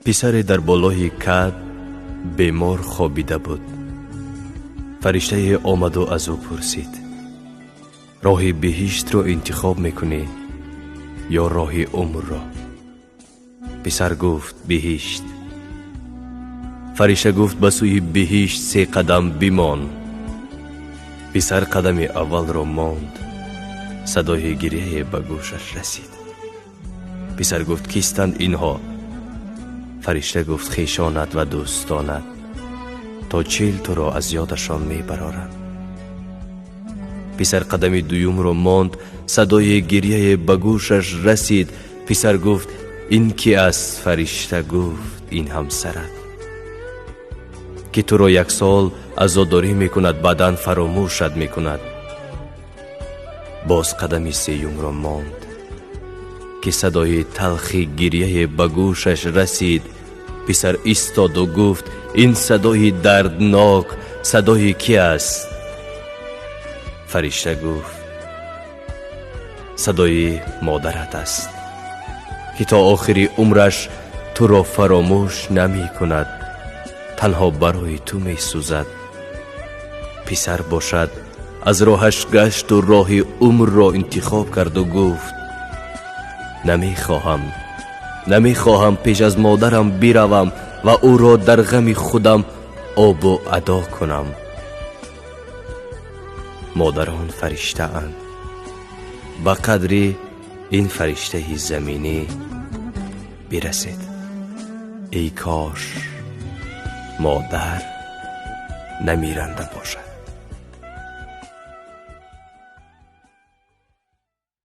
Писаре дар болои кат бемор хобида буд. Фариштае омаду аз ӯ пурсид: роҳи биҳиштро интихоб мекунӣ ё роҳи умрро? Писар гуфт: биҳишт. Фаришта гуфт: ба сӯи биҳишт се қадам бимон. Писар қадами аввалро монд, садои гиряе ба гӯшаш расид. Писар гуфт: кистанд инҳо? Фаришта гуфт: хешонат ва дӯстонат то 40 туро аз ёдашон мебароранд. Писар қадами дуюмро монд, садои гиряе ба гӯшаш расид. Писар гуфт: ин ки аст? Фаришта гуфт: ин ҳамсарат, ки туро 1 сол азодорӣ мекунад, баъдан фаромӯшат мекунад. Боз қадами сеюмро монд, ки садои талхи гиряе ба гӯшаш расид. Писар истоду гуфт: ин садои дарднок садои ки аст? Фаришта гуфт: садои модарат аст, ки то охири умраш туро фаромӯш намекунад, танҳо барои ту месӯзад. Писар бошад аз роҳаш гашту роҳи умрро интихоб карду гуфт: намехоҳам, намехоҳам пеш аз модарам биравам ва ӯро дар ғами худам обу адо кунам. Модарон фариштаанд. Ба қадри ин фариштаи заминӣ бирасед. Эй кош модар намиранда бошад.